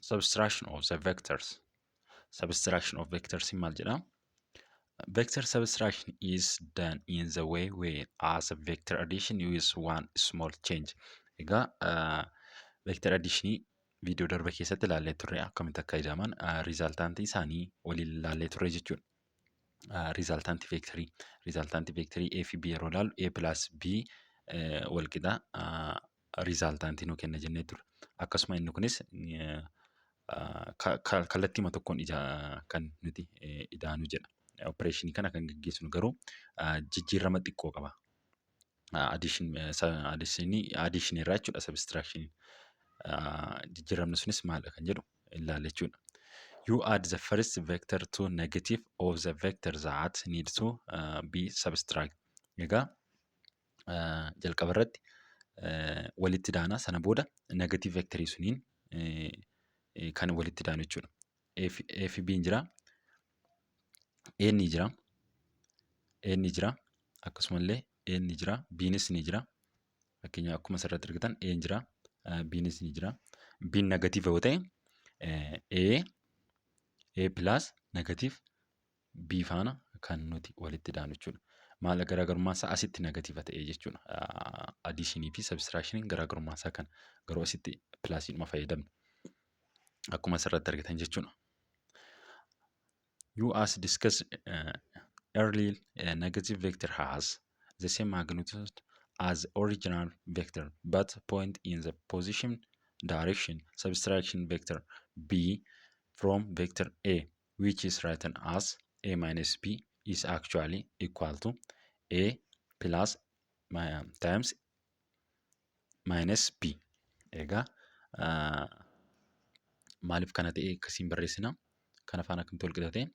Subtraction of the vectors. Subtraction of vectors maal jedhaa? Vector subtraction is done in the way where as a vector addition with one small change. Egaa vector additionii viidiyoo darbe keessatti ilaallee turre, akkamitti akka ida'aman resultantii isaanii waliin ilaallee turre jechuudha. Resultantii vectorii A fi B yeroo ilaallu, A plus B wal qixa resultantii nu kenna jennee turre. Akkasuma inni kunis kallattiima tokkoon kan nuti ida'anu jedha. Operationii kana kan gaggeessinu garuu jijjiirama xiqqoo qaba. Additionii irraa jechuudha subtractioniin. Jijjiiramni sunis maalidha kan jedhu ilaalla jechuudha. You add the first vector to negative of the vector that needs to be subtract. Egaa jalqaba irratti walitti daana, sana booda negative vectorii suniin kan walitti daanu jechuudha. A fi B jira. A ni jira. A ni jira. Akkasumallee A ni jira. B'nis ni jira. Fakkeenyaaf, akkuma asirratti argitan, A jira. B'nis ni jira. B'n negative yoo ta'e, A plus negative B faana kan nuti walitti daanu jechuudha. Maal garaagarummaan isaa? Asitti negative ta'e jechuudha. Additionii fi subtractioniin garaagarummaan isaa kana. Garuu asitti plusiidhuma fayyadamna. Akkuma asirratti argitan jechuudha. You as discussed earlier, a negative vector has the same magnitude as the original vector but point in the position direction. Subtraction vector B from vector A, which is written as A minus B, is actually equal to A plus times minus B. Egaa maaliif kana ta'e akkasiin barreessina? Kana faana akkamitti wal qixa ta'e?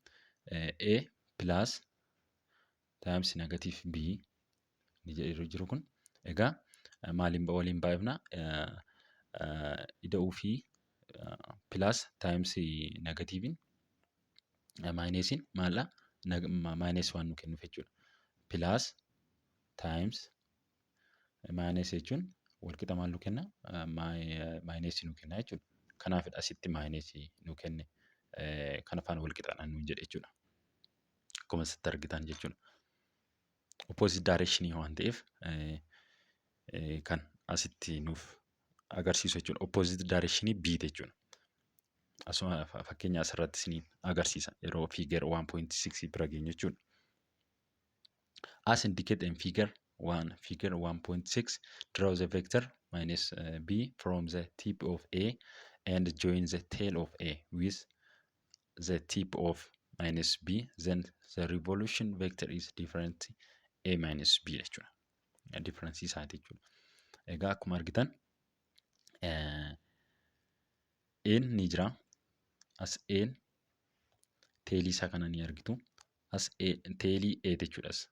A plus times negative B ni jedhee jiru kun. Egaa maaliin waliin baay'ifna? Ida'uu fi plus times negativeiin minusiin maaldha? Minus waan nu kennuuf jechuudha. Plus times minus jechuun walqixa maal nu kenna? Minusii nu kenna jechuudha. Kanaafidha asitti minusii nu kenne, kana faana wal qixaadha nuun jedhe jechuudha. Akkuma asitti argitan jechuudha. Opposite direction waan ta'eef kan asitti nuuf agarsiisu jechuudha. Opposite direction B jechuudha. Asuma fakkeenya asirratti isiniin agarsiisa yeroo figure 1.6 bira geenyu jechuudha. As indicated in figure 1, figure 1.6, draw the vector minus b from the tip of A and join the tail of A with the tip of minus b, then the revolution vector is different A minus b jechuudha. Difference isaati jechuudha. Egaa akkuma argitan, A'n ni jira. As A'n tailii isaa kana ni argitu. As tailii A jechuudha. As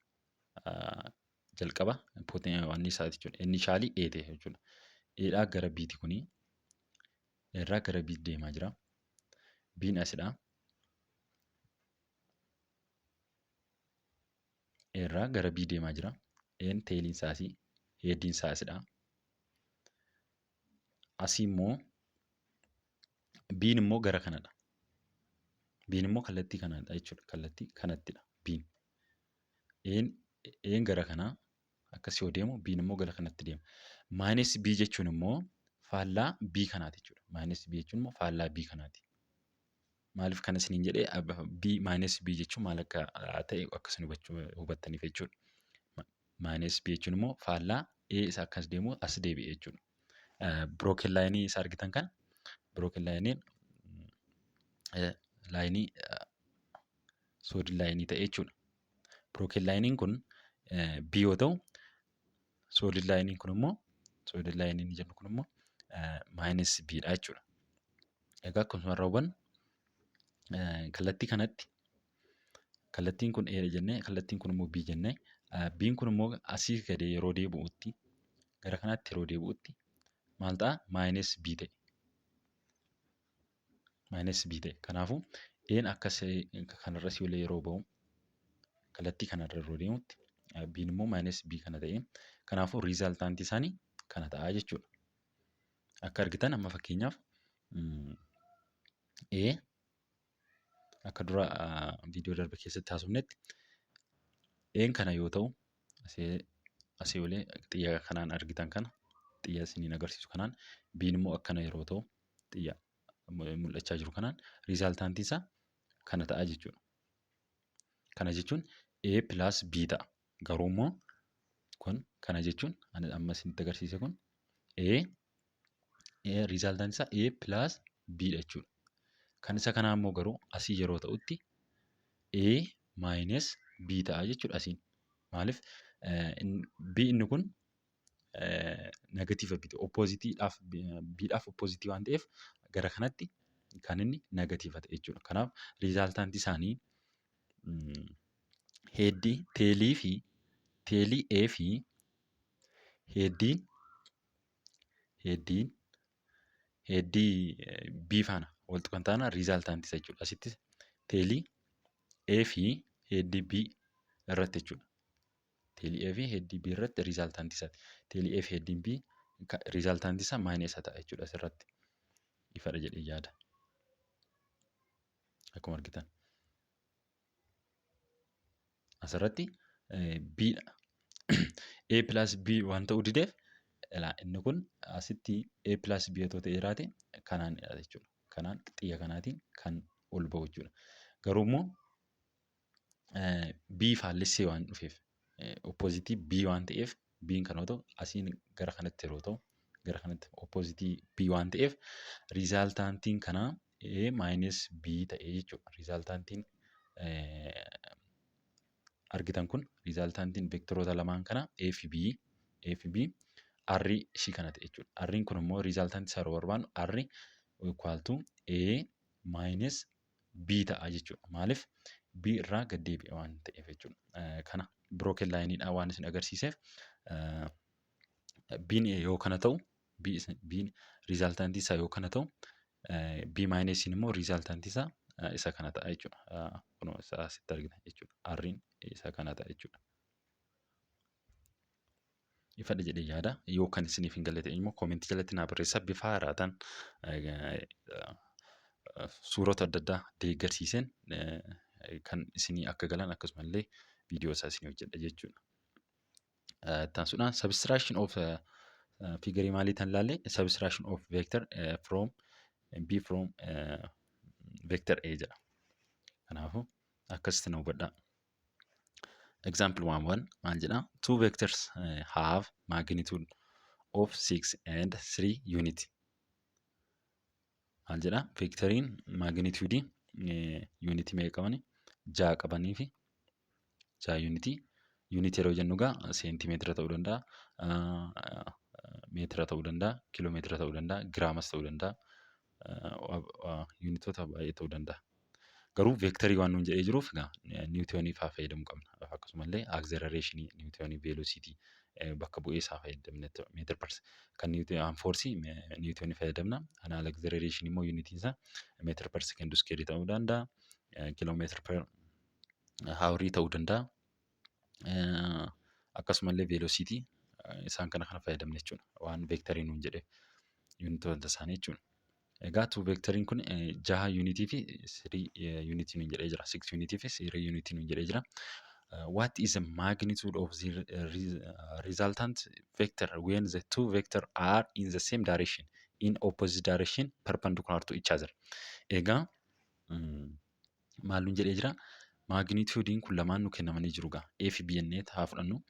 jalqaba wanni isaati jechuudha. Initialii A ta'e jechuudha. A'dhaa gara B'ti kuni. Irraa gara B'tti deemaa jira. B'n asidha. Irraa gara B deemaa jira. A'n tailiin isaa asii, headiin isaa asidha. Asii immoo B'n immoo gara kanadha. B'n immoo kallattii kanadha jechuudha. Kallattii kanattidha B'n. A'n gara kanaa akkas yoo deemu, B'n immoo gara kanatti deema. Minus B jechuun immoo faallaa B kanaati jechuudha. Minus B jechuun immoo faallaa B kanaati. Maaliif kana isiniin jedhee? B minus B jechuun maal akka ta'e akka isin hubattaniif jechuudha. Minus B jechuun immoo faallaa A isa akkas deemu as deebi'e jechuudha. Broken lineii isa argitan kana, broken lineiin lineii solid lineii ta'e jechuudha. Broken lineiin kun B yoo ta'u, solid lineiin kun immoo, solid lineiin jennu kun immoo minus B dha jechuudha. Egaa akkuma irraa hubannu, kallattii kanatti kallattiin kun A jennee, kallattiin kun immoo B jennee, B'n kun immoo asii gadi yeroo deebi'utti, gara kanatti yeroo deebi'utti maal ta'a? Minus B ta'e. Minus B ta'e. Kanaafuu A'n akkas kanarra si olee yeroo ba'u, kallattii kanarra yeroo deemutti, B'n immoo minus B kana ta'e. Kanaafuu resultantii isaanii kana ta'a jechuudha. Akka argitan amma fakkeenyaaf A akka dura viidiyoo darbe keessatti haasofnetti A'n kana yoo ta'u, asii olee xiyya kanaan argitan kana, xiyya isiniin agarsiisu kanaan, B'n immoo akkana yeroo ta'u, xiyya mul'achaa jiru kanaan resultantiin isaa kana ta'a jechuudha. Kana jechuun A plus B ta'a. Garuu immoo kun kana jechuun ani amma isinitti agarsiise kun A resultantiin isaa A plus B dha jechuudha. Kan isa kanaa immoo garuu asii yeroo ta'utti A minus B ta'a jechuudha asiin. Maaliif B inni kun negative bite oppositeiidhaaf, B'dhaaf opposite waan ta'eef, gara kanatti kan inni negative ta'e jechuudha. Kanaaf resultantii isaanii headii tailii fi tailii A fi headii B faana wal tuqan taana resultantii isa jechuudha. Asitti tailii A fi headii B irratti jechuudha. Tailii A fi headii B irratti resultantii isaati. Tailii A fi headiin B resultantii isaa minus ta'a jechuudha asirratti. Ifadha jedhee yaada. Akkuma argitan. Asirratti B dha. A plus B waan ta'uu dideef, inni kun asitti A plus B otoo ta'ee jiraate kanaan dhiyaata jechuudha. Kanaan xiyya kanaatiin kan ol ba'u jechuudha. Garuu immoo B faallessee waan dhufeef, opposite B waan ta'eef, B'n kan yoo ta'u asiin gara kanatti yeroo ta'u, gara kanatti opposite B waan ta'eef, resultantiin kanaa A minus B ta'ee jechuudha. Resultantiin argitan kun, resultantiin veektoroota lamaan kana A fi B, A fi B, R ishii kana ta'e jechuudha. R'n kun immoo resultantii isaa yeroo barbaannu R equal to A minus B ta'a jechuudha. Maaliif? B irraa gad deebi'e waan ta'eef jechuudha. Kana broken lineiidhaan waan isin agarsiiseef, B'n yoo kana ta'u, B'n resultantii isaa yoo kana ta'u, B minusiin immoo resultantii isaa isa kana ta'a jechuudha. Kunoo isa asitti argitan jechuudha. R'n isa kana ta'a jechuudha. Ifadha jedhee yaada. Yoo kan isiniif hin galle ta'e immoo commentii jalatti naa barreessaa, bifa haaraataan suurota adda addaa deeggarsiiseen kan isinii akka galan akkasumallee viidiyoo isaa isinii hojjedha jechuudha. Itti aansuudhaan subtraction of figure maalii tan ilaalle, subtraction of vector from B from vector A jedha. Kanaafuu akkasitti na hubadhaa. Example 1 1 maal jedha? Two vectors have magnitude of 6 and 3 unit. Maal jedha? Vectoriin magnitude unit meeqa qabani? 6 qabanii fi 6 unitii. Unitii yeroo jennu egaa seentimeetira ta'uu danda'a, meetira ta'uu danda'a, kiiloomeetira ta'uu danda'a, giraamas ta'uu danda'a, unitoota baay'ee ta'uu danda'a. Garuu vectorii waan nuun jedhee jiruuf egaa newtonii fa'aa fayyadamuu qabna. Akkasumallee accelerationii newtonii, velocity bakka bu'ee isaa fayyadamna, meter per kan newton forceii newtonii fayyadamna. Kanaaf accelerationii immoo unitiin isaa meter per second squareii ta'uu danda'a. Kiiloomeetira per hourii ta'uu danda'a. Akkasumallee velocity isaan kana kana fayyadamna jechuudha. Waan vectorii nuun jedhe unitoota isaanii jechuudha. Egaa two vectoriin kun 6 unitii fi 3 unitii nuun jedhee jira. 6 unitii fi 3 unitii nuun jedhee jira. What is the magnitude of the resultant vector when the two vector are in the same direction, in opposite direction, perpendicular to each other? Egaa maal nuun jedhee jira? Magnitudeiin kun lamaan nu kennamanii jiru gaa. A fi B jennee haa fudhannu.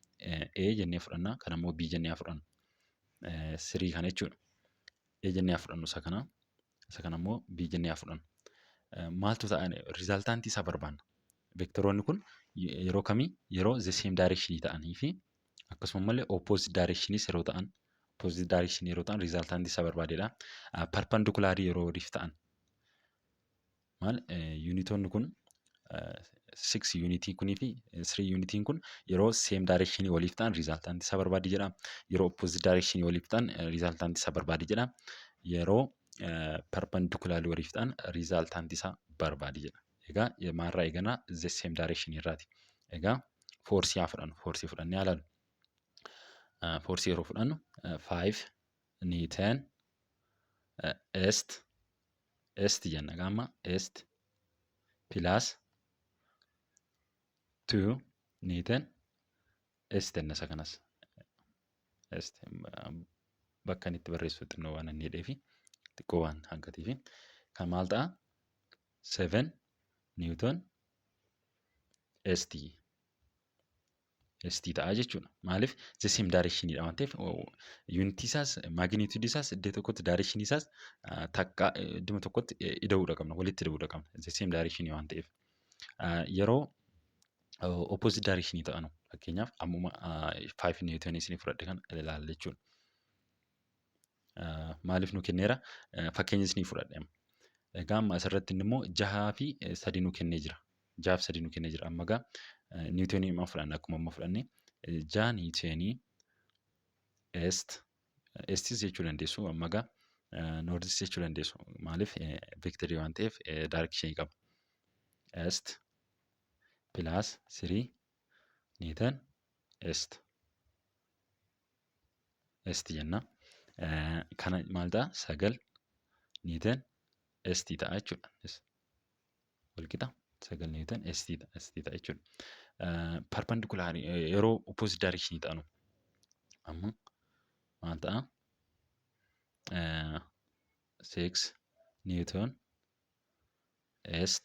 A jennee fudhanna. Kan ammoo B jennee haa fudhannu. Sirii kana jechuudha. A jennee haa fudhannu isa kana. Isa kana immoo B jennee haa fudhannu. Maaltu ta'a? Resultantii isaa barbaanna. Vectoroonni kun yeroo kamii? Yeroo the same direction ta'anii fi akkasuma malee opposite directionis yeroo ta'an, opposite direction yeroo ta'an resultantii isaa barbaadeedha. Perpendicularii yeroo waliif ta'an, maal, unitoonni kun 6 unitii kunii fi 3 unitiin kun yeroo same direction waliif ta'an resultantii isaa barbaadi jedha. Yeroo opposite direction waliif ta'an resultantii isaa barbaadi jedha. Yeroo perpendicularii waliif ta'an resultantii isaa barbaadi jedha. Egaa maalirraa eegana? The same direction irraati. Egaa forceii haa fudhannu. Forceii fudhannee haa ilaallu. Forceii yeroo fudhannu 5 newton east East jenna gaama east plus 2 newton east jenna isa kanas. East bakka inni itti barreessu xinnoo waan inni hidheefi xiqqoo waan hanqateefi. Kan maal ta'a? 7 newton east. ST ta'a jechuudha. Maaliif the same direction dha waan ta'eef unit isaas magnitude isaas iddoo tokkotti direction isaas takka idduma tokkotti ida'uudha qabna, walitti ida'uudha qabna, the same direction waan ta'eef. Yeroo opposite direction ta'anu, fakkeenyaaf ammuma 5 newton isinii fudhadhe kan ilaalla jechuudha. Maaliif nu kenneera? Fakkeenya isinii fudhadhe amma. Egaa amma asirratti inni immoo jahaa fi sadii nu kennee jira. Jahaaf sadii nu kennee jira. Amma egaa niwutoonii amma fudhanna, akkuma amma fudhanne jaha niwutoonii east, eastis jechuu dandeessu, amma egaa northis jechuu dandeessu. Maaliif veektarii waan ta'eef directionii qaba. East plus 3 newton east. East jenna. Kana maal ta'a? 9 newton east ta'a jechuudha. Walqixa 9 newton east ta'a jechuudha. Perpendicular yeroo opposite direction ta'anu amma maal ta'a? 6 newton east,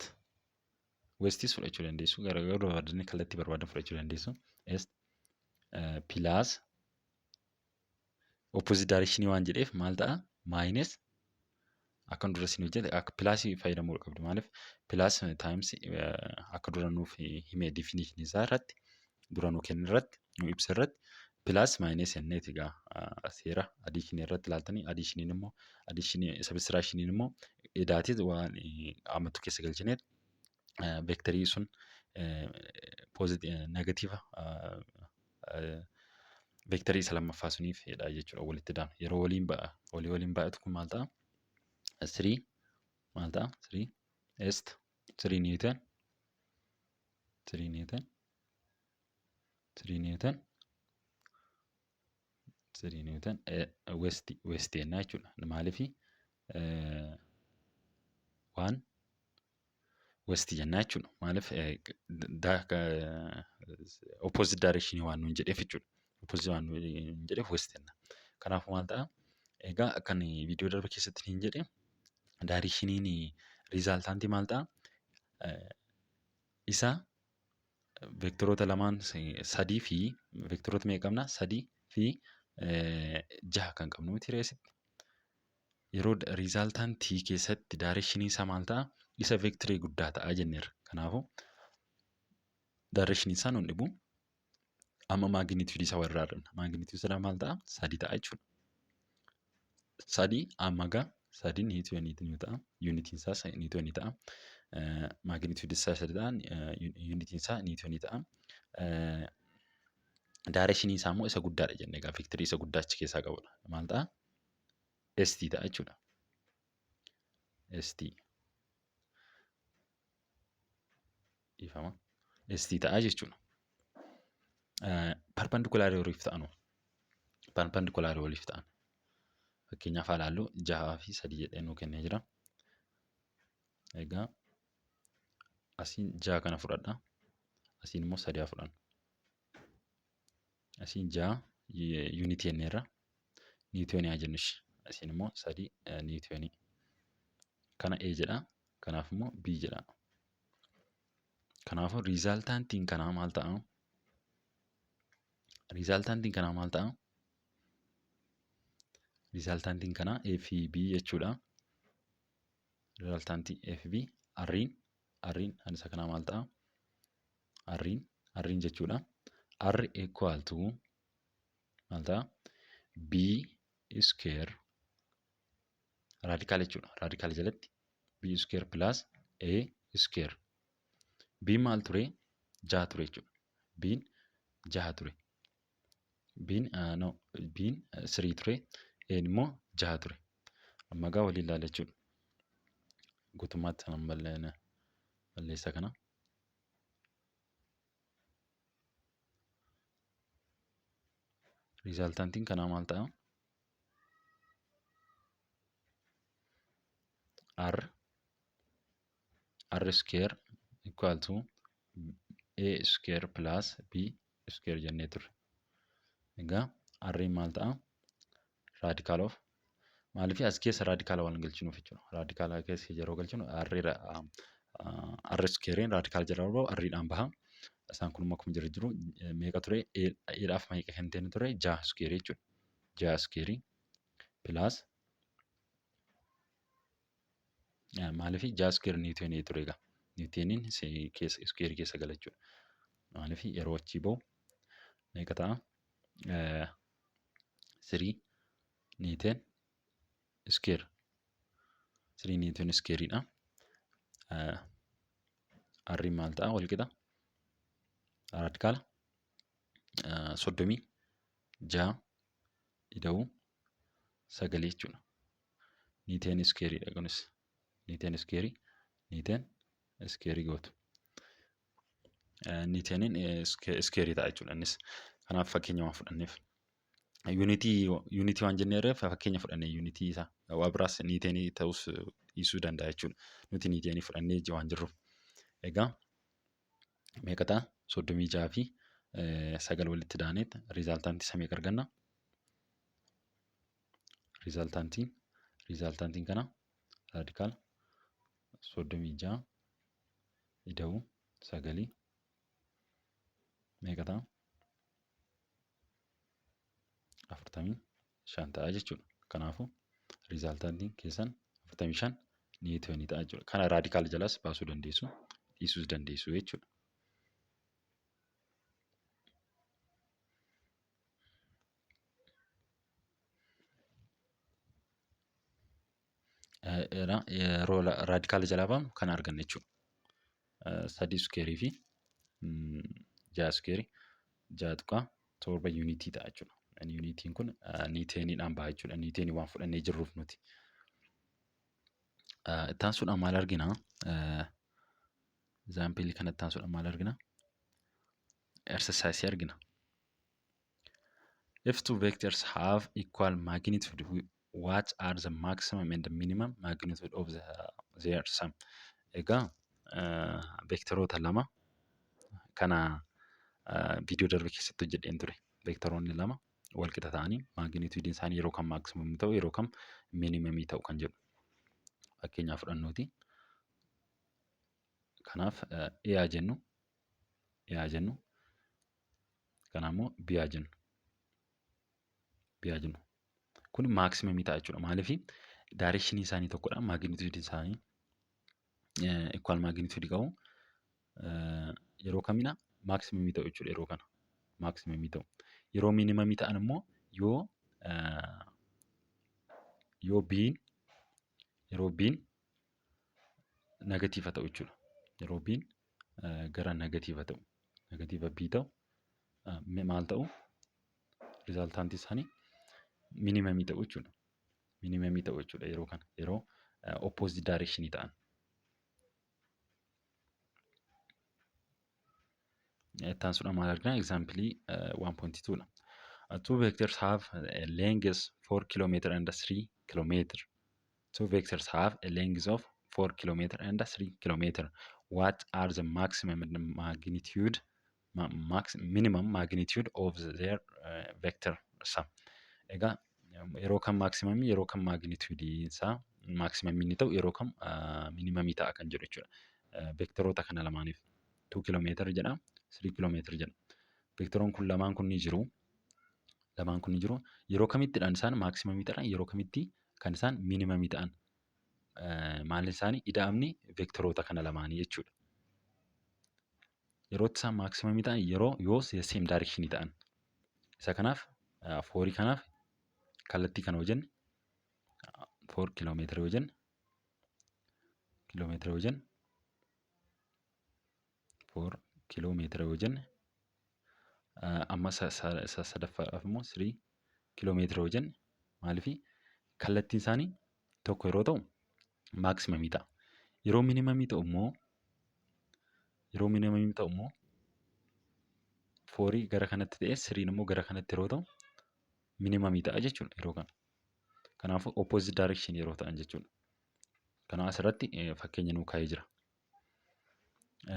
westis fudhachuu dandeessu, gara gara barbaadanii kallattii barbaadan fudhachuu dandeessu. East plus opposite direction waan jedheef maal ta'a? Minus. Akka dura isin hojjete akka plusii fayyadamuu qabdu. Maaliif plus times akka dura nuuf hime definition isaa irratti dura nu kenne irratti nu ibsa irratti plus minus jenneeti. Egaa seera additionii irratti ilaaltanii additioniin immoo additionii subtractioniin immoo idaatii waan ammatu keessa galchineet veektarii sun negative veektarii isa lammaffaa suniif jedha jechuudha walitti daanu. Yeroo waliin ba'a, walii waliin baay'atu kun maal ta'a? 3 maal ta'a? 3 east, 3 newton, 3 newton, 3 newton, 3 newton west, west jennaa jechuudha. Maaliif waan west jennaa jechuudha. Maaliif opposite direction waan nuun jedheef jechuudha. Opposite waan nuun jedheef west jenna. Kanaafuu maal ta'a? Egaa kan viidiyoo darbe keessatti hin jedhe directioniin resultantii maal ta'a? Isa veektoroota lamaan sadii fi veektoroota meeqa qabna? Sadii fi jaha kan qabnu miti reesitti. Yeroo resultantii keessatti directioniin isaa maal ta'a? Isa veektarii guddaa ta'a jenneerra. Kanaafuu directioniin isaa nuun dhibu. Amma magnitudeii isaa warraa arganna. Magnitudeii isaa maal ta'a? Sadii ta'a jechuudha. Sadii amma gaa sadii niwutooniitiin yoo ta'a. Unitiin isaas niwutoonii ta'a. Magnitudeii isaa sadi ta'a. Unitiin isaa niwutoonii ta'a. Directionii isaa immoo isa guddaadha jennee egaa veektarii isa guddaa achi keessaa qabudha. Maal ta'a? ST ta'a jechuudha. ST. Dhiifama. ST ta'a jechuudha. Perpendicularii waliif ta'anu. Perpendicularii waliif ta'an. Fakkeenyaaf haa ilaallu, jahaa fi sadii jedhee nuu kennee jira. Egaa asiin jaha kana fudhadha. Asiin immoo sadii haa fudhannu. Asiin jaha unitii jenneerra. Niwutoonii haa jennu ishee. Asiin immoo sadii niwutoonii. Kana A jedha. Kanaaf immoo B jedha. Kanaafuu resultantiin kanaa maal ta'a? Resultantiin kanaa maal ta'a? Resultantiin kanaa A fi B jechuudha. Resultantii A fi B, R'n isa kanaa maal ta'a? R'n jechuudha. R equal to maal ta'a? B square radical jechuudha. Radical jalatti B square plus A square. B maal ture? Jaha ture jechuudha. B'n jaha ture. B'n no, B'n three ture. A'n immoo jaha ture. Amma egaa waliin ilaalla jechuudha. Guutummaatti sanan balleessa kana. Resultantiin kanaa maal ta'a? R R square equal to A square plus B square jennee turre. Egaa R maal ta'a? Radical of maaliif as keessa raadikaala waan galchinuuf jechuudha. Raadikaala keessa yeroo galchinu R square'n raadikaala jala bahu R dhaan baha. Isaan kun immoo akkuma jiru jiru meeqa ture? A dhaaf meeqa kan ta'e ture? 6 square jechuudha. 6 square plus maaliif 6 square niwutoonii ture egaa. Niwutooniin square keessa gala jechuudha. Maaliif yeroo achii bahu meeqa ta'a? 3 niwutoon square 3 niwutoon squareedha. R maal ta'a wal qixa? Raadikaala 36 ida'uu sagalii jechuudha. Niiteen iskeeriidha kunis. Niiteen iskeerii niiteen iskeerii gootu. Niiteeniin iskeerii ta'a jechuudha innis. Kanaaf fakkeenya waan fudhanneef. Yuunitii waan jenneerreef fakkeenya fudhannee yuunitii isaa waa biraas niiteenii ta'us dhiisuu danda'a jechuudha. Nuti niiteenii fudhannee waan jirruuf. Egaa meeqa ta'a? 36 fi 9 walitti daaneet riizaaltaantii isa meeqa arganna? Riizaaltaantiin kana raadikaala 36 ida'uu 9 meeqa ta'a? 45 ta'a jechuudha. Kanaafuu riizaaltaantiin keessan 45 niwutoonii ta'a jechuudha. Kana raadikaala jalaas baasuu dandeessu, dhiisuus dandeessu jechuudha. Yeroo raadikaala jalaa baafnu kana arganna jechuudha. Sadii iskeerii fi ja'a iskeerii 6.7 yuunitii ta'a jechuudha. Yuunitiin kun niiteeniidhaan baha jechuudha. Niiteenii waan fudhannee jirruuf nuti. Itti aansuudhaan maal argina? Egzaampilii kana itti aansuudhaan maal argina? Exercise argina. If two vectors have equal magnitude, what are the maximum and the minimum magnitude of their sum? Egaa veektaroota lama kana viidiyoo darbe keessatti hojjedheen ture. Veektaroonni lama wal qixa ta'anii magnituudiin isaanii yeroo kam maximum ta'u yeroo kam minimum ta'u kan jedhu. Fakkeenyaaf fudhannuuti. Kanaaf A haa jennu. A haa jennu. Kana immoo B haa jennu. B haa jennu. Kun maaksimamii ta'a jechuudha. Maaliif daarekshinii isaanii tokkodha. Maagniituudii isaanii ikwaal maagniituudii qabu. Yeroo kamina maaksimamii ta'u jechuudha yeroo kana. Maaksimamii ta'u. Yeroo miinimamii ta'an immoo yoo yoo B'n yeroo B'n negatiiva ta'u jechuudha. Yeroo B'n gara negatiiva ta'u negatiiva B ta'u maal ta'u rizaaltaantii isaanii minimamii ta'u jechuudha. Minimamii ta'u jechuudha yeroo kana yeroo opposite direction ta'an. Itti aansuudhaan maal argina? Example 1.2 dha. Two vectors have a length 4 km and 3 km. Two vectors have a length of 4 km and 3 km. What are the maximum magnitude max, minimum magnitude of their vector sum? Egaa yeroo kam maximum yeroo kam magnitude isaa maximum inni ta'u yeroo kam minimum ta'a kan jedhu jechuudha. Vectoroota kana lamaaniif 2 km jedha 3 km jedha. Vectoroon kun lamaan kun ni jiru. Lamaan kun ni jiru. Yeroo kamittidhaan isaan maximum ta'an yeroo kamitti kan isaan minimum ta'an maal isaanii ida'amni vectoroota kana lamaanii jechuudha. Yeroo itti isaan maximum ta'an yeroo yoo same direction ta'an. Isa kanaaf foorii kanaaf kallattii kana yoo jenne 4 kiiloomeetira yoo jenne kiiloomeetira yoo jenne 4 kiiloomeetira yoo jenne amma isa sadaffaadhaaf immoo 3 kiiloomeetira yoo jenne maaliif kallattiin isaanii tokko yeroo ta'u maaksimamii ta'a. Yeroo minimamii ta'u immoo yeroo minimamii ta'u immoo foorii gara kanatti ta'ee siriin immoo gara kanatti yeroo ta'u minimamii ta'a jechuudha yeroo kana. Kanaafuu opposite direction yeroo ta'an jechuudha. Kanaaf asirratti fakkeenya nuu kaa'ee jira.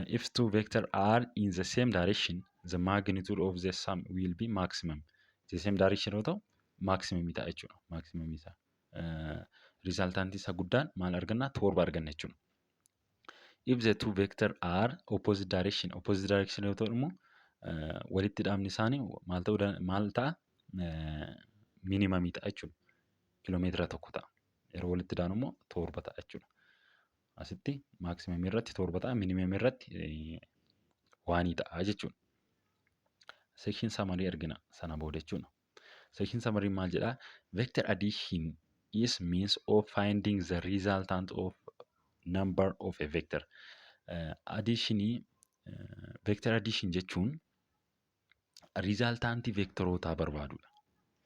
If two vector are in the same direction, the magnitude of the sum will be maximum. The same direction yoo ta'u maximum ta'a jechuudha. Maximum isaa. Resultantii isa guddaan maal arganna? 7 arganna jechuudha. If the two vector are opposite direction, opposite direction yoo ta'u immoo walitti dhaabni isaanii maal ta'uu, maal ta'a? Minimumii ta'a jechuudha. Kiiloomeetira 1 ta'a. Yeroo walitti daanu immoo 7 ta'a jechuudha. Asitti maximumii irratti 7 ta'a, minimumii irratti 1 ta'a jechuudha. Section summary argina sana booda jechuudha. Section summary maal jedhaa? Vector addition is means of finding the resultant of number of a vector. Additionii, vector addition jechuun resultantii vectorootaa barbaadudha.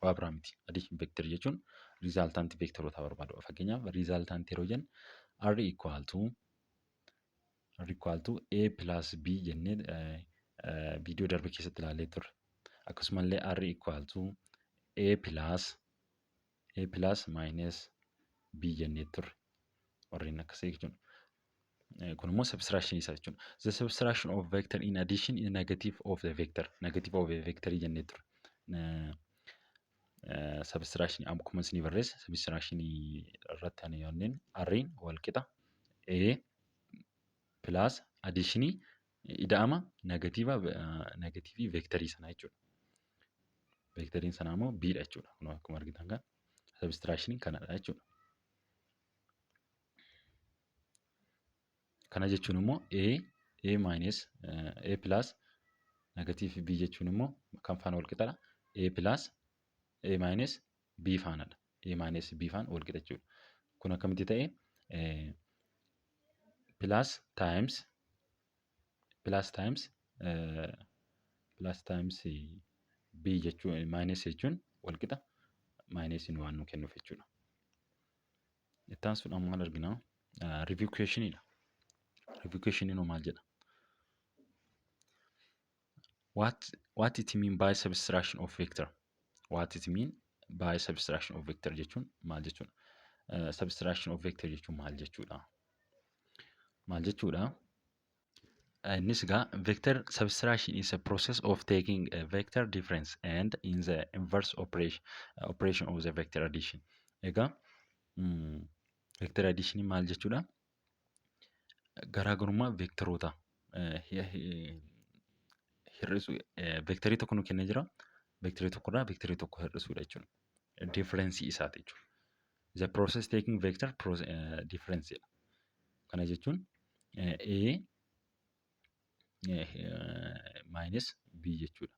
Waa biraa miti. Addition vector jechuun resultantii vectorootaa barbaadudha. Fakkeenyaaf, resultantii yeroo jennu R equal to A plus B jennee viidiyoo darbe keessatti ilaallee turre. Akkasumallee R equal to A plus minus B jennee turre. Warreen akkasii jechuudha. Kun immoo subtraction isaa jechuudha. The subtraction of vector in addition is negative of the vector. Negative of a vector jennee turre. Subtraction akkuma isinii barreesse, subtraction irratti ani yoonneen R'n wal qixa A plus additionii ida'ama negatiivii vectorii sanaa jechuudha. Vectoriin sanaa immoo B dha jechuudha. Kun akkuma argitan kan subtraction kanadha jechuudha. Kana jechuun immoo A minus A plus negative B jechuun immoo kan faana wal qixadha. A plus A minus B faanadha. A minus B faana wal qixa jechuudha. Kun akkamitti ta'e? Plus times B jechuun minus jechuun wal qixa minusiin waan nu kennuuf jechuudha. Itti aansuudhaan maal arginaa? Review questioniidha. Review questioniin maal jedha? What it mean by subtraction of vector? What it mean by subtraction of vector jechuun maal jechuudha? Subtraction of vector jechuun maal jechuudha? Maal jechuudha? Innis egaa vector subtraction is a process of taking a vector difference and in the inverse operation of the vector addition. Egaa vector addition maal jechuudha? Garaagarummaa vectoroota hir'isu, vectorii tokko nu kennee jira. Vectorii tokkorraa vectorii tokko hir'isuudha jechuudha. Difference isaati jechuudha. The process taking vector difference dha. Kana jechuun A minus B jechuudha.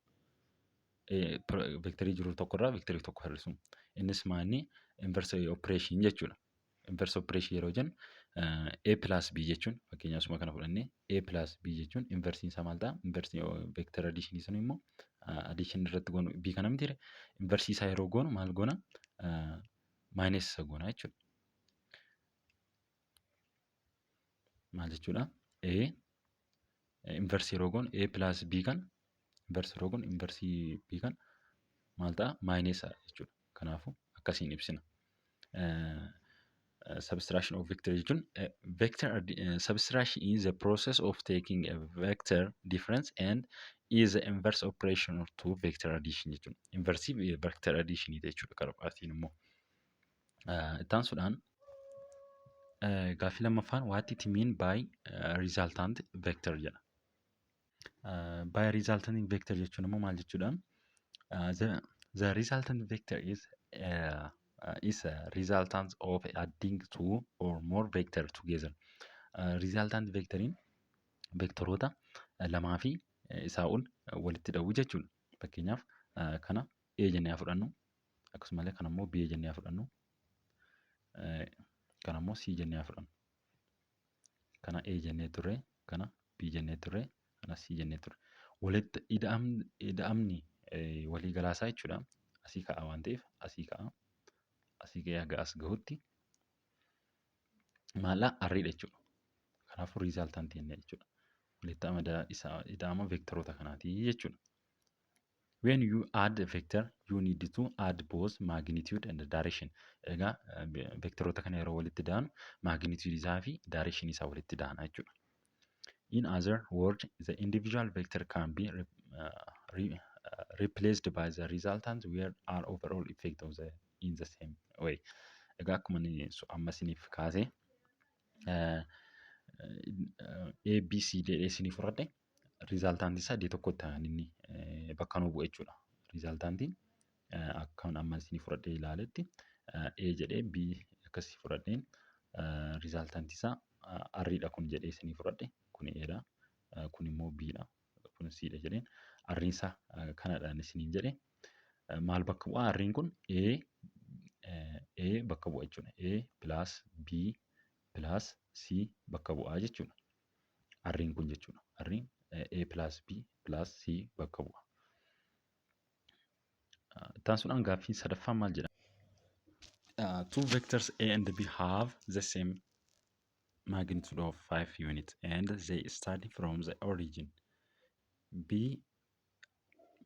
Vectorii jiru tokkorraa vectorii tokko hir'isu. Innis maanni inverse operation jechuudha. Inverse operation yeroo jennu A plus B jechuun, fakkeenyaaf asuma kana fudhannee, A plus B jechuun inversiin isaa maal ta'a? Inversii vector addition sun immoo addition irratti goonu B kana miti, inversii isaa yeroo goonu maal goona? Minus isa goona jechuudha. Maal jechuudha? A inversii yeroo goonu, A plus B kan inversii yeroo goonu, inversii B kan maal ta'a? Minus jechuudha. Kanaafuu akkasiin ibsina. Subtraction of vector jechuun vector subtraction is the process of taking a vector difference and is the inverse operation to vector addition jechuudha. Inversii vector addition jechuudha karaa biraatiin immoo. Itti aansuudhaan gaaffii lammaffaan "What it mean by resultant vector?" jedha. By resultant vector jechuun immoo maal jechuudha? The resultant vector is a resultant of adding two or more vector together. Resultant vectoriin vectoroota lamaa fi isaa ol walitti dhahuu jechuudha. Fakkeenyaaf, kana A jennee haa fudhannu. Akkasumallee kana immoo B jennee haa fudhannu. Kana immoo C jennee haa fudhannu. Kana A jennee turre, kana B jennee turre, kana C jennee turre. Walitti ida'amni walii galaasaa jechuudha. Asii ka'a waan ta'eef asii ka'a. Asii ka'ee haga as gahutti maallaa R'dha jechuudha. Kanaafuu resultantii jennee jechuudha. Walitti ida'ama vectoroota kanaatii jechuudha. When you add a vector, you need to add both magnitude and direction. Egaa vectoroota kana yeroo walitti ida'anu magnitude isaa fi direction isaa walitti ida'ana jechuudha. In other words, the individual vector can be replaced by the resultant where are overall effect of the in the same way. Egaa akkuma inni amma isiniif kaase A, B, C, D jedhee isinii fudhadhe riizaaltaantii isaa iddoo tokkotti kan inni bakka nu bu'e jechuudha. Riizaaltaantiin akkan amma isinii fudhadhee ilaaletti A jedhee B akkasii fudhadheen riizaaltaantii isaa R dha kun jedhee isinii fudhadhe kun A dha kun immoo B dha kun C dha jedheen R isaa kanadhaan isiniin jedhe maal bakka bu'aa R kun A A bakka bu'a jechuudha. A plus B plus C bakka bu'aa jechuudha. R'n kun jechuudha. R'n A plus B plus C bakka bu'a. Itti aansuudhaan gaaffiin sadaffaan maal jedha? Two vectors A and B have the same magnitude of 5 units and they start from the origin. B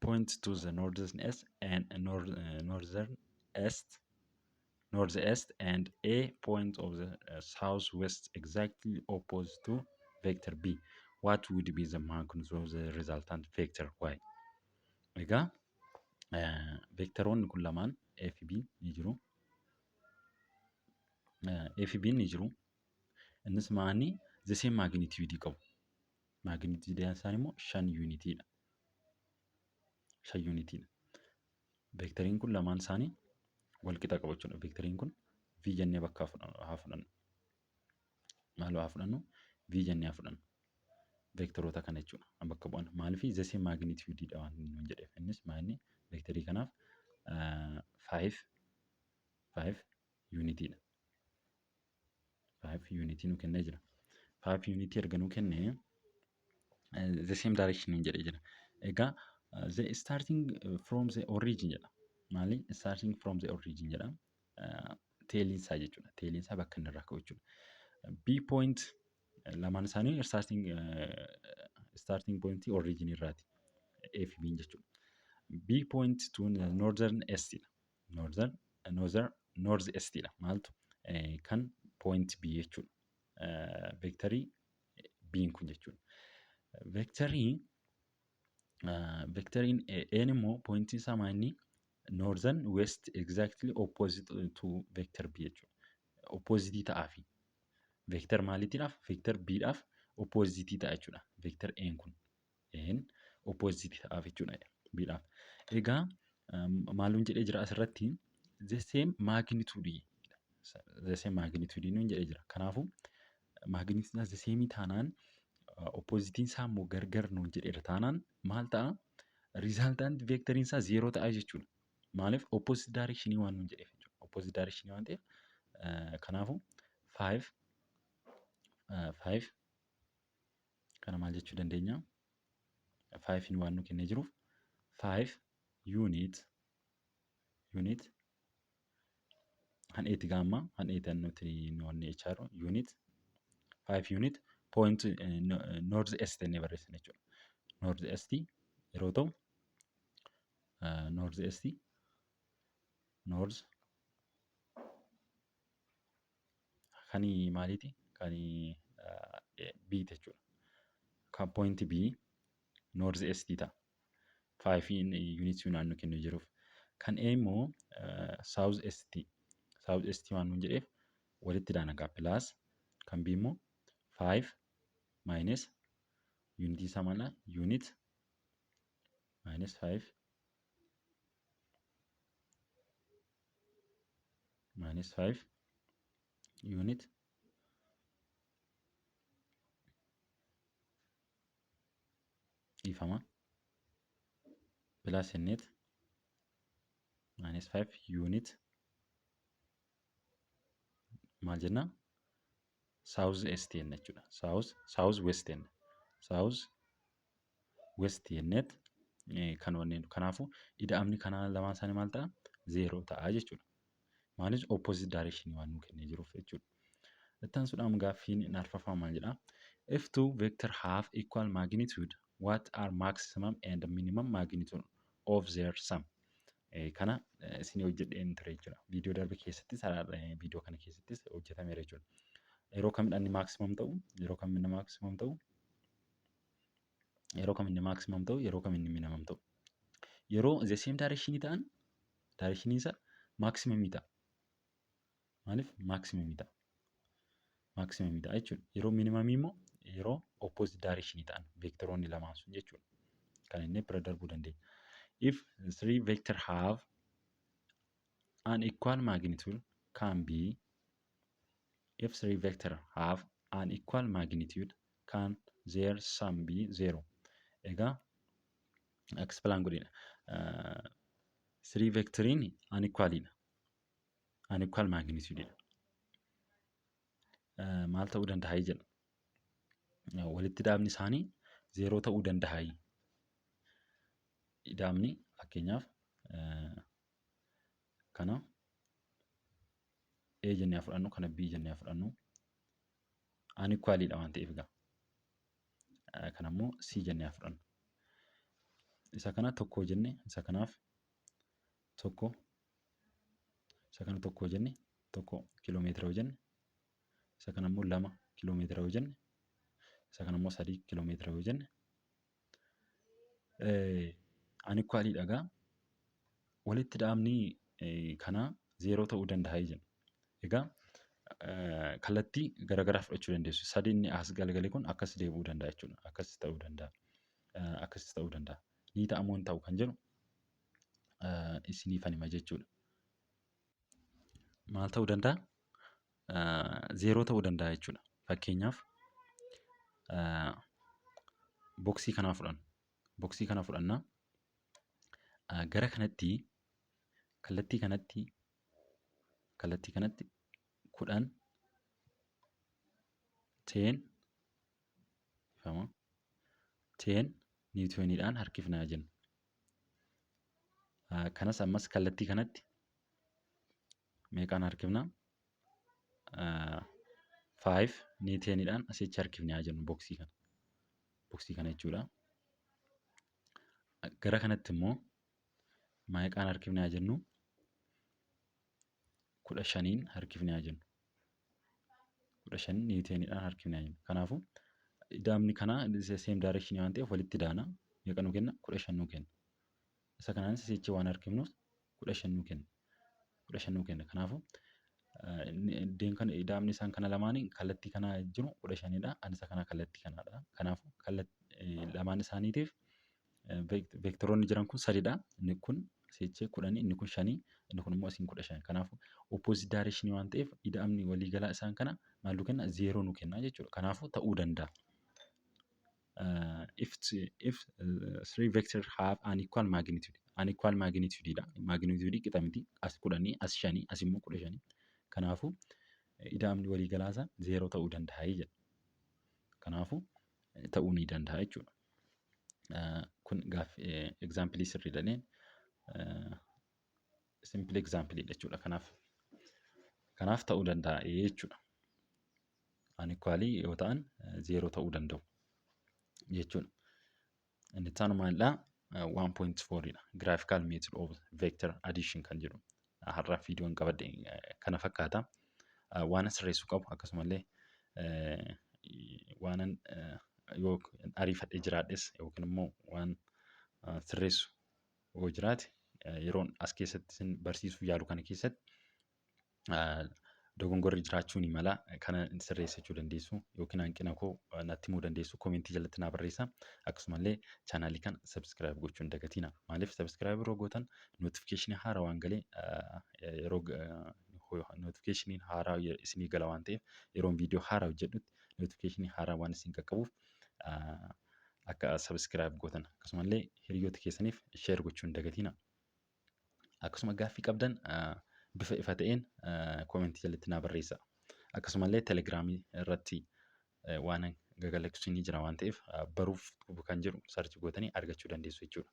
point to the northern east and northern east northeast and A point of the southwest exactly opposite to vector B. What would be the magnitude of the resultant vector Y? Egaa vectoroonni kun lamaan A fi B ni jiru. A fi B ni jiru. Innis maani the same magnitude qabu. Magnitude isaanii immoo 5 unitiidha. 5 unitiidha. Vectoriin kun lamaan isaanii wal qixa qabu jechuudha. Vectoriin kun V jennee bakka haa fudhannu. Maal haa fudhannu? V jennee haa fudhannu. Vectoroota kana jechuudha. Bakka bu'an. Maaliif the same magnitude dha waan nuun jedheef. Innis maanni vectorii kanaaf 5 5 unitiidha. 5 unitii nu kennee jira. 5 unitii erga nu kennee the same direction nuun jedhee jira. Egaa the starting from the origin jedha. Maali? Starting from the origin jedha. Tailiin isaa jechuudha. Tailiin isaa bakka inni irraa ka'u jechuudha. B point lamaan isaanii starting point origin irraati. A fi B jechuudha. B point to northern east dha. Northern north east dha. Maaltu kan point B jechuudha. Vectorii B kun jechuudha. Vectoriin A'n immoo pointiin isaa maal northern west exactly opposite to vector B jechuudha. Opposite ta'aafi. Vector maaliitiidhaaf? Vector B dhaaf opposite ta'a jechuudha. Vector A'n kun. A'n opposite ta'aaf jechuudha B dhaaf. Egaa maaluun jedhee jira asirratti the same magnitude the same magnitude nuun jedhee jira. Kanaafuu magnitude the same taanaan oppositiin isaa immoo gargar nuun jedheera taanaan maal ta'a? Resultant vectoriin isaa zeeroo ta'a jechuudha. Maaliif opposite direction waan nuun jedheef jechuudha. Opposite direction waan ta'eef kanaafuu 5 5 kana maal jechuu dandeenya? 5 waan nu kennee jiruuf 5 unit han eeti gaamma han eeti nuti wanni jechaa jiru unit 5 unit point north east jennee barreessina jechuudha. North east yeroo ta'u north east north kan maaliiti kan B jechuudha. Kan point B north east ta'a. 5 unit waan nu kennee jiruuf. Kan A immoo south east south east waan nuun jedheef walitti daana gaa plus kan B immoo 5 minus unitii isaa maala unit minus 5 minus 5 unit dhiifama plus jenneet minus 5 unit maal jenna south east jenna jechuudha. South west jenna. South west jenneet kan wanneen kanaafuu ida'amni kanaa lamaan isaanii maal ta'a? Zeeroo ta'a jechuudha. Maaliif opposite direction waan nu kennee jiruuf jechuudha. Itti aansuudhaan gaaffiin arfaffaa maal jedhaa? If two vector have equal magnitude, what are maximum and minimum magnitude of their sum? Kana isinii hojjedheen ture jechuudha. Viidiyoo darbe keessattis viidiyoo kana keessattis hojjetameera jechuudha. Yeroo kamidha inni maximum ta'u? Yeroo kamidha maximum ta'u? Yeroo kam inni maximum ta'u, yeroo kam inni minimum ta'u. Yeroo the same direction ta'an direction isaa maximum ta'a. Maaliif maximum ta'a? Maximum ta'a jechuudha. Yeroo minimum immoo yeroo opposite direction ta'an veektoroonni lamaan sun jechuudha. Kan inni bira darbuu dandeenya. If three vector have an equal magnitude can be if three vector have an equal magnitude, can their sum be zero? Egaa explain godhina. Three vectoriin unequalidha. Unequal magnitude dha. Maal ta'uu danda'a jedha. Walitti dhaabni isaanii zeeroo ta'uu danda'a. Ida'amni fakkeenyaaf kana A jennee haa fudhannu, kana B jennee haa fudhannu. Unequalidha waan ta'eef egaa. Kana immoo C jennee haa fudhannu. Isa kana tokko jenne, isa kanaaf tokko, isa kana tokko jenne, 1 kiiloomeetira yoo jenne, isa kana immoo 2 kiiloomeetira yoo jenne, isa kana immoo 3 kiiloomeetira yoo jenne, unequalidha egaa walitti dhaabni kanaa zeeroo ta'uu danda'a jenna. Egaa kallattii garaagaraa fudhachuu dandeessu. Sadi inni as galgale kun akkas deebi'uu danda'a jechuudha. Akkas ta'uu danda'a. Akkas ta'uu danda'a. Ni ta'a moo hin ta'u kan jedhu isiniifan hima jechuudha. Maal ta'uu danda'a? Zeeroo ta'uu danda'a jechuudha. Fakkeenyaaf boxii kanaa fudhanna. Boxii kana fudhannaa. Gara kanatti kallattii kanatti 10, 10, 10 newtoniidhaan harkifnaa jenna. Kanas ammas kallattii kanatti meeqaan harkifnaa? 5 newtoniidhaan asitti harkifnaa jennu boxii kana. Boxii kana jechuudha. Gara kanatti immoo meeqaan harkifnaa jennu? 15n harkifnaa jennu. 15 newtoniidhaan harkifnaa jennu. Kanaafuu ida'amni kanaa same direction waan ta'eef walitti daana. Meeqa nu kenna? 15 nu kenna. Isa kanaanis asichi waan harkifnuuf 15 nu kenna. 15 nu kenna. Kanaafuu iddeen kana ida'amni isaan kana lamaanii kallattii kana jiru 15dha. Ani isa kana kallattii kanaadha. Kanaafuu lamaan isaaniitiif veektoroonni jiran kun sadidha. Inni kun asichi 10, inni kun shanii, inni kun immoo asiin 15. Kanaafuu opposite direction waan ta'eef ida'amni waliigalaa isaan kana maal nu kenna? Zeeroo nu kenna jechuudha. Kanaafuu ta'uu danda'a. If three vectors have an equal magnitude, unequal magnitude dha. Magnitude qixa miti. As 10, as shanii, as immoo 15. Kanaafuu ida'amni waliigalaa isaa zeeroo ta'uu danda'a jedha. Kanaafuu ta'uu ni danda'a jechuudha. Kun gaaffii example sirriidha. Simple example jechuudha. Kanaaf ta'uu danda'a jechuudha. Unequalii yoo ta'an zeeroo ta'uu danda'u jechuudha. Inni itti aanu maalidhaa? 1.4 dha. Graphical method of vector addition kan jedhu. Har'a viidiyoon qabadhe kana fakkaata. Waan sirreessuu qabu akkasumallee waanan yoo ariifadhee jiraadhes yookiin immoo waan sirreessu yoo jiraate, yeroon as keessatti isin barsiisuu yaalu kana keessatti dogongorri jiraachuu ni mala. Kana sirreessachuu dandeessu yookiin hanqina koo natti himuu dandeessu, commentii jalatti naa barreessaa. Akkasumallee channelii kana subscribe gochuu hin dagatina. Maaliif subscribe yeroo gootan notificationii haaraa waan galee yeroo notificationiin haaraa isinii gala waan ta'eef, yeroon viidiyoo haaraa hojjedhutti notificationii haaraa waan isin qaqqabuuf akka subscribe gootan, akkasumallee hiriyoota keessaniif share gochuu hin dagatina. Akkasuma gaaffii qabdan bifa ifa ta'een commentii jalatti naa barreessaa. Akkasumallee telegiraamii irratti waan gagalaksu ni jira waan ta'eef, baruuf kan jedhu search gootanii argachuu dandeessu jechuudha.